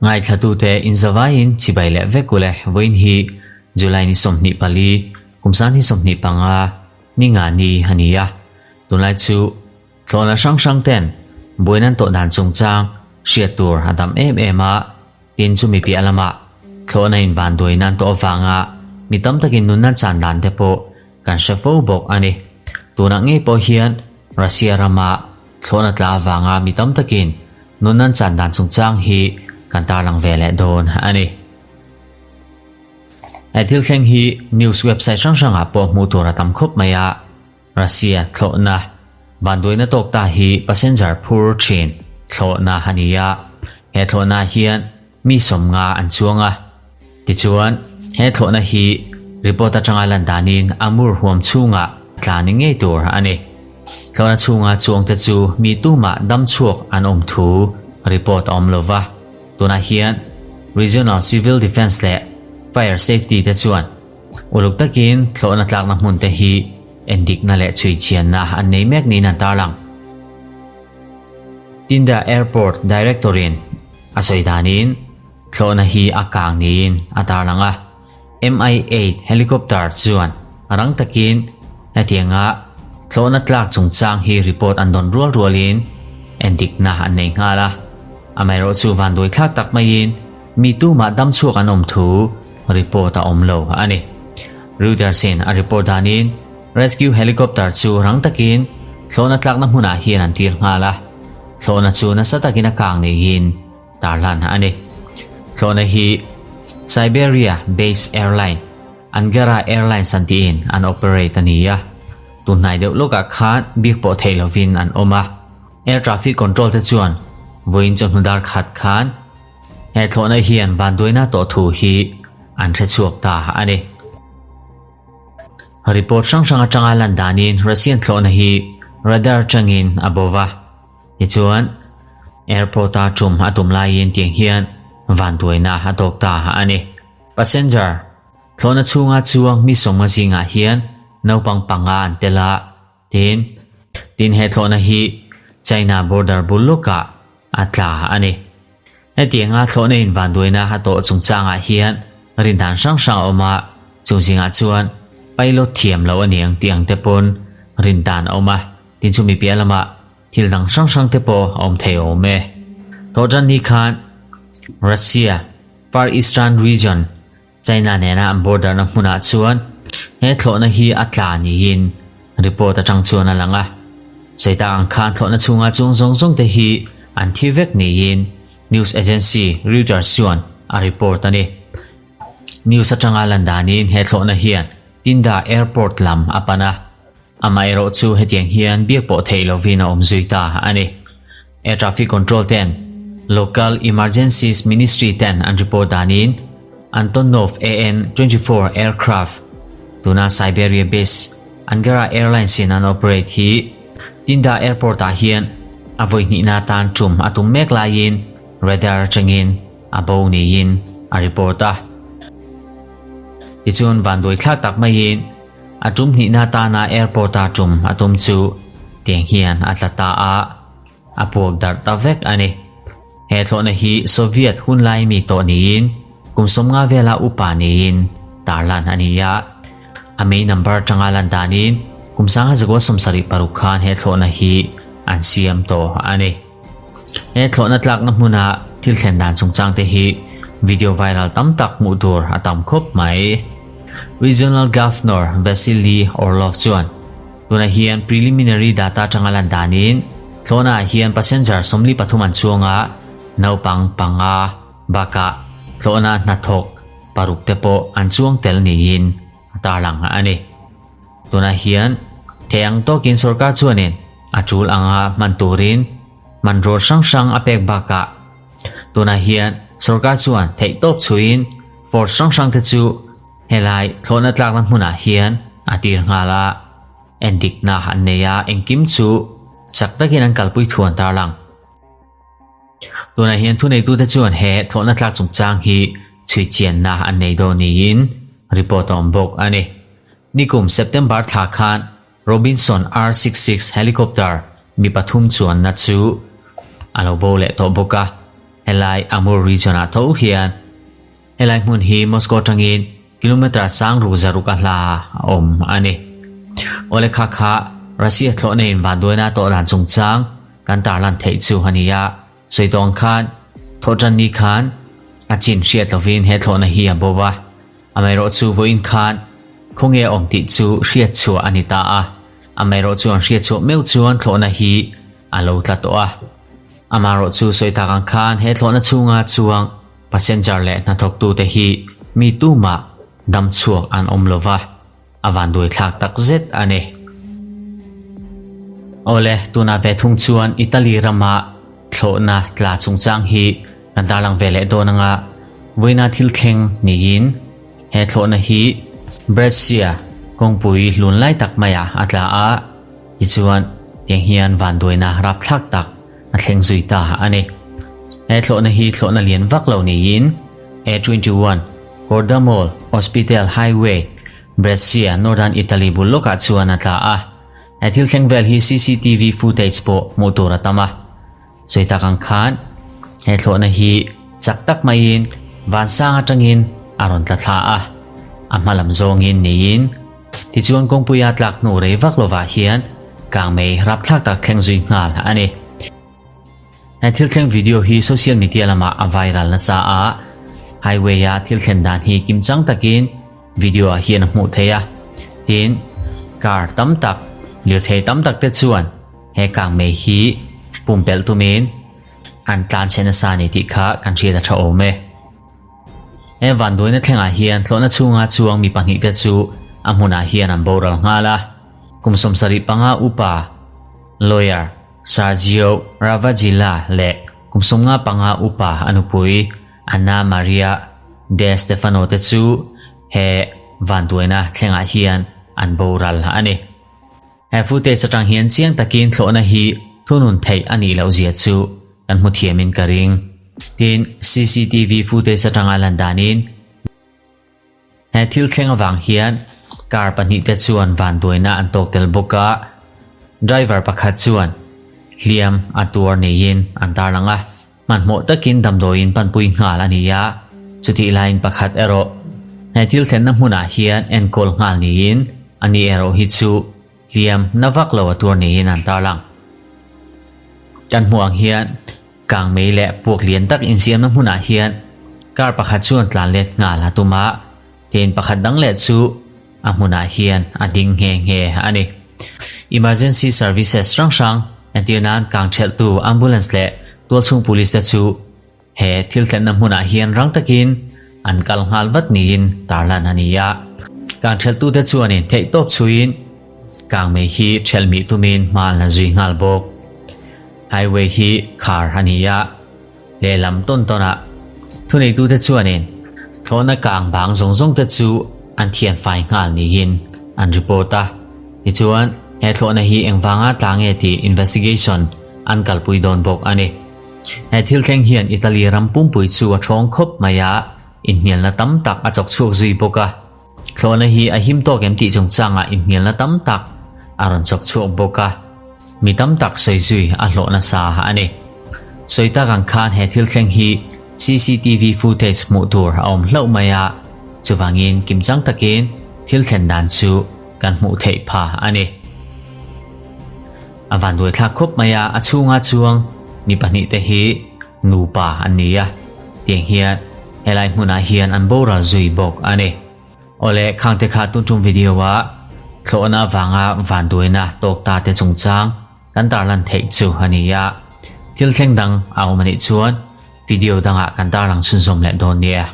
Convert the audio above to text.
Ngaithlatute inzavaiin chibai leh vek ule vawiin hi July ni 24, kum san hi 25 ni nga ni a ni a. Tunlai chu thlawhna hrang hrang ten buaina an tawh dan chungchang hriat tur a dam em em a, tin chumi piah lamah thlawhna in vanduaina an tawh avanga mi tam takin nunna chan dan te pawh kan hre fo bawk a ni. Tunah ngei pawh hian Russia rama thlawhna tla avanga mi tam takin nun an chan dan chungchang hi kan tarlang ve leh dawn a ni. He thil thleng hi news website hrang hrangah pawh hmuh tur a tam khawp mai a, Russia thlawhna vanduaina tawk ta hi passenger phur thin thlawhna a ni a, he thlawhna hian mi 50 an chuang a. Tichuan, he thlawhna hi report atanga lan danin Amur huam chhungah tla ni ngei tur a ni. Thlawhna chhunga chuangte chu mi tumah dam chhuak an awm thu report a awm lo va. Tunah hian Regional Civil Defence leh Fire Safety te chuan uluk takin thlawhna tlakna hmun te hi endikna leh chhuichhianna an nei mek niin an tarlang. Tinda Airport Director-in a sawi danin, Thlawhna hi a kang niin a tarlang a, Mi-8 helicopter chuan rang takin hetianga thlawhna tlak chungchang hi report an dawn rual rualin endikna an nei nghal a. Amaherawhchu vanduai thlak tak maiin mi tumah dam chhuak an awm thu report a awm lo a ni. Reuters-in a report danin rescue helicopter chu rang takin thlawhna tlakna hmunah hian an tir nghal a, thlawhna chu nasa takin a kang neiin Tarlan a ni. Thlawhna hi Siberia based airline Angara Airlines an tiin an operate a ni a. Tunhnai deuh lawkah khan bik pawh theih lovin an awm a. Air traffic control te chuan vawiin chawhnu dar khat khan he thlawhna hian vanduaina tawh thu hi an hre chhuak ta a ni. Report hrang hrang atanga lan danin Russian thlawhna hi radar tangin a bo va. Tichuan, airport-a tum a tum laiin tiang hian vanduaina a tawk ta a ni. Passenger thlawhna chhunga chuang mi 50 zingah hian naupang panga an tel a, tin, tin he thlawhna hi China border bul lawkah a tla a ni. Hetianga thlawhna in vanduaina a tawh chungchangah hian rindan hrang hrang a awm a, chung zingah chuan pilot thiam lo a niang tih ang te pawn rindan a awm a. Tin chumi piah lamah thil dang hrang hrang te pawh a awm thei awm e. Tawhtan ni khan Russia Far Eastern Region China nena an border na hmunah chuan he thlawhna hi a tla niin report atang chuan a lang a. Sawi tak ang khan thlawhna chhunga chung zawng zawng te hi an thi vek niin news agency Reuters chuan a report a ni. News atanga lan danin he thlawhna hian Tinda Airport lam a pan a. Amaherawh chu hetiang hian biak pawh theih lovin a awm zui ta a ni. Air Traffic Control ten Local Emergencies Ministry ten an report danin Antonov AN-24 aircraft tuna Siberia base Angara Airlines in an operate hi Tinda Airport ah hian a vawi hnihna atan tum a tum mek laiin radar atangin a bo niin a report a. Tichuan vanduai thlak tak maiin A tum hnihna atana airport-a tum a tum chu tiang hian a tla ta a, a puak darh ta vek a ni. He thlawhna hi Soviet hunlai mi tawh niin kum 50 vela upa niin tarlan a ni a. A main number atanga lan danin kum 1976 khan he thlawhna hi an siam tawh a ni. He thlawhna tlakna hmuna thil thlen dan chungchang te hi video viral tam tak hmuh tur a tam khawp mai. Regional Governor Vasily Orlov chuan tunah hian preliminary data atanga lan danin thlawhna ah hian passenger 43 an chuang a, naupang panga bakah thlawhna hnathawk paruk te pawh an chuang tel niin a tarlang a ni. Tunah hian thei ang tawkin sorkar chuanin a tul anga hman turin hmanraw hrang hrang a pek bakah tunah hian sorkar chuan theih tawp chhuiin force hrang hrang te chu helai thlawhna tlakna hmunah hian a tir nghal a, endikna an nei a, engkim chu chak takin an kalpui thu an tarlang. Tunah hian thuneitute chuan he thlawhna tlak chungchang hi chhuichianna an nei dawn niin report a awm bawk a ni. Nikum September thla khan Robinson R66 helicopter mi pathum chuanna chu a lo bo leh tawh bawk a, helai Amur region ah tho hian helai hmun hi Moscow atangin kilometre 6000 a hla a awm a ni. Awle kha kha Russia thlawhna in vanduaina tawh dan chungchang kan tarlan theih chu a ni a, sawi tawh ang khan thawhtan ni khan a chin hriat lovin he thlawhna hi a bo va, amaherawhchu vawiin khan khawnge a awm tih chu hriat chhuah a ni ta a, amaherawhchu an hriat chhuah meuh chuan thlawhna hi a lo tla tawh a. Amaherawhchu sawi tak ang khan he thlawhna chhunga chuang passenger leh hnathawktute hi mi tumah dam chhuak an awm lo va, a vanduai thlak tak zet a ni. Awle, tunah ve thung chuan Italy rama thlawhna tla chungchang hi kan tarlang ve leh dawn anga vawiina thil thleng niin he thlawhna hi Brescia kawngpui hlun lai tak maiah a tla a, tichuan tiang hian vanduaina rapthlak tak a thleng zui ta a ni. He thlawhna hi thlawhna lian vak lo niin A21 Cordamol Hospital Highway, Brescia, Northern Italy bul lawkah chuan a tla a. He thil thleng vel hi CCTV footage pawh hmuh tur a tam a. Sawi tak ang khan he thlawhna hi chak tak maiin vansang atangin a rawn tla thla a, a hma lam zawngin niin tichuan kawngpuia tlak hnu rei vak lovah hian kangmei rapthlak tak thleng zui nghal a ni. He thil thleng video hi social media lamah a viral nasa a, highway-a thil thlen dan hi kimchang takin video ah hian a hmuh theih a. Tin, car tam tak, lirthei tam tak te chuan he kangmei hi pumpelh tumin an tlan chhe nasa a ni tih kha kan hriat a tha awm e. He vanduaina thlengah hian thlawhna chhunga chuang mi pahnihte chu a hmunah hian an boral nghal a. Kum 75 upa lawyer Sergio Ravagilla leh kum 55 upa a nupui Anna Maria De Stefano te chu he vanduaina thlengah hian an boral a ni. He footage atang hian chiang takin thlawhna hi thunun theih a nih loh zia chu kan hmu thiamin ka ring. Tin, CCTV footage atanga lan danin he thil thleng avang hian car pahnihte chuan vanduaina an tawk tel bawk a, driver pakhat chuan hliam a tuar neiin an tarlang a. Hmanhmawh takin damdawiin panpui nghal a ni a, chutih laiin pakhat erawh he thil thlenna hmunah hian enkawl nghal niin a ni erawh hi chu hliam na vak lo a tuar niin an tarlang. Kan hmuh ang hian kangmei leh puak lian tak insiamna hmunah hian car pakhat chuan tlan let nghal a tum a, tin pakhat dang leh chu a hmunah hian a ding nghe nghe a ni. Emergency services hrang hrang entir nan kang thelhtu ambulance leh tualchhung police te chu he thil thlenna hmunah hian rang takin an kal nghal vat niin tarlan a ni a. Kang thelhtute chuanin theihtawp chhuiin kangmei hi thelhmih tumin hma an la zui nghal bawk. Highway hi khar a ni a. Lehlam tawn tawnah thuneitute chuanin thlawhna kang bang zawng zawngte chu an thian fai nghal niin an report a. Tichuan, he thlawhna hi engvanga tla nge tih investigation an kalpui dawn bawk a ni. He thil thleng hian Italy ram pumpui chu a thawng khawp mai a, inhnialna tam tak a chawk chhuak zui bawk a. Thlawhna hi a him tawk em tih chungchangah inhnialna tam tak a rawn chawk chhuak bawk a, mi tam tak sawi zui a hlawh nasa a ni. Sawi tak ang khan he thil thleng hi CCTV footage hmuh tur a awm hlauh mai a, chuvangin kimchang takin thil thlen dan chu kan hmuh theih pha a ni. A vanduai thlak khawp mai a, a chhunga chuang mi pahnihte hi nupa an ni a, tiang hian helai hmunah hian an boral zui bawk a ni. Awle, khangte kha tun tum video a thlawhna avanga vanduaina tawk ta te chungchang kan tarlan theih chu a ni a, thil thleng dang a awm a nih chuan video dangah kan tarlang chhunzawm leh dawn nia.